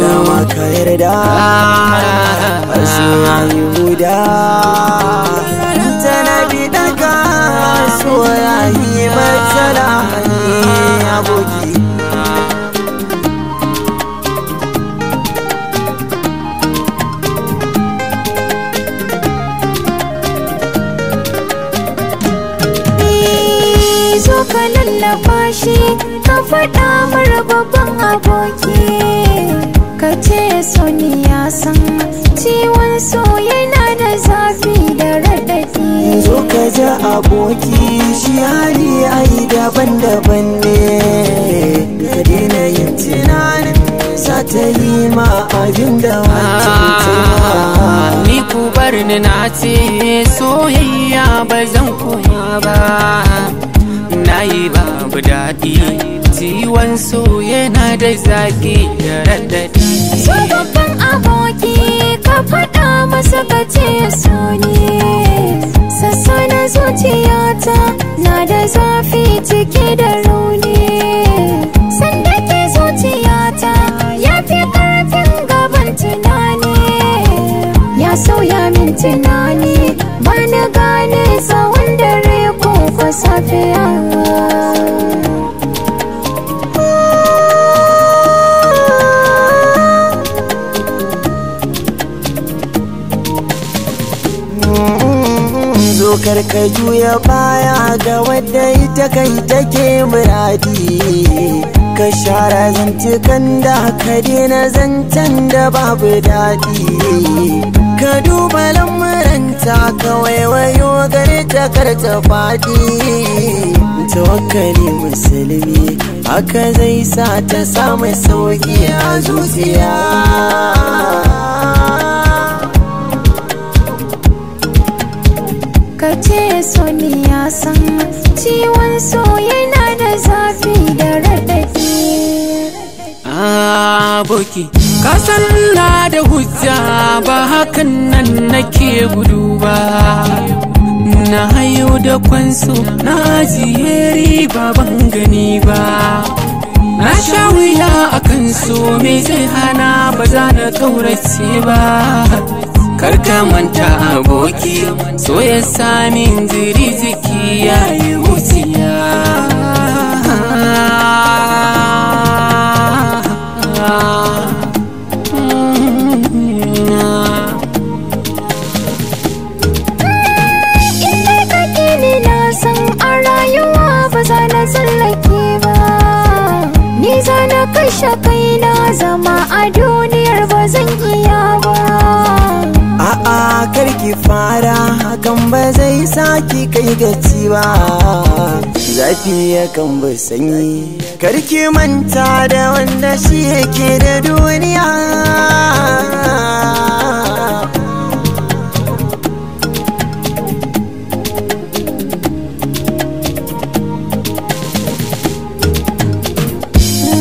Dama ka yarda har yi huda tana biɗar ka soyayi matsala aboki. Zo ka lallaba shi ka faɗa mara babban aboki, ka ce soni ya san ciwon so yana da zafi da raɗaɗi. Zo ka ji aboki, shi hali ai daban-daban ne, ka daina yin tunanin za ta yi ma abin da wancan ta. Ni ku bar ni na ce soyayya ba zan koma ba, na yi babu daɗi, ciwon so yana da zafi da raɗaɗi. So babban aboki ka faɗa masa ka ce so ne, sassa na zuciyata na da zafi cike da rauni, sanda ke zuciyata ya fi ƙarfin gaban tunani, ya sauya min tunani ba na gane tsawon dare ko ko safiya. Zo karka juya baya ga wadda ita kai take muradi, ka share zantukan da ka daina zancen da babu daɗi, ka duba lamuranta ka waiwayo gare ta kar ta faɗi. Tawakkali musulmi haka zai sa ta samu sauki a zuciya. Ka ce soni ya san ciwon so yana da zafi da raɗaɗi. Aboki ka san na da hujja ba hakan nan nake gudu ba, na hayo da kwanso na ajiye riba ban gani ba, na sha wuya akan so me zai hana ba za na kaurace ba. Karka manta aboki so ya sami jiri jiki ya yi wuciya. Inda kake ni na san a rayuwa ba za na tsallake ba, ni za na kashe kaina zama a duniyar ba zan iya ba. A'a karki fara hakan ba zai saki kai gaci ba, zafi yakan bi sanyi, karki manta da wanda shi yake da duniya.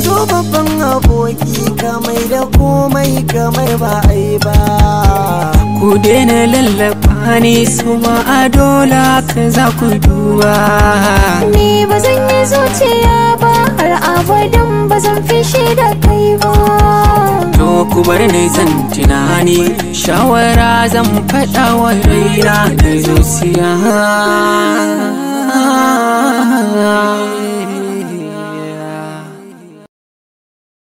Zo babban aboki ka mai da komai kamar ba ai ba. Ku daina lallaba ni su ma a dole ka za ku duba. Ni ba zan yi zuciya ba har abadan ba zan fishi da kai ba. To ku bar ni zan tunani shawara zan faɗa wa raina da zuciya.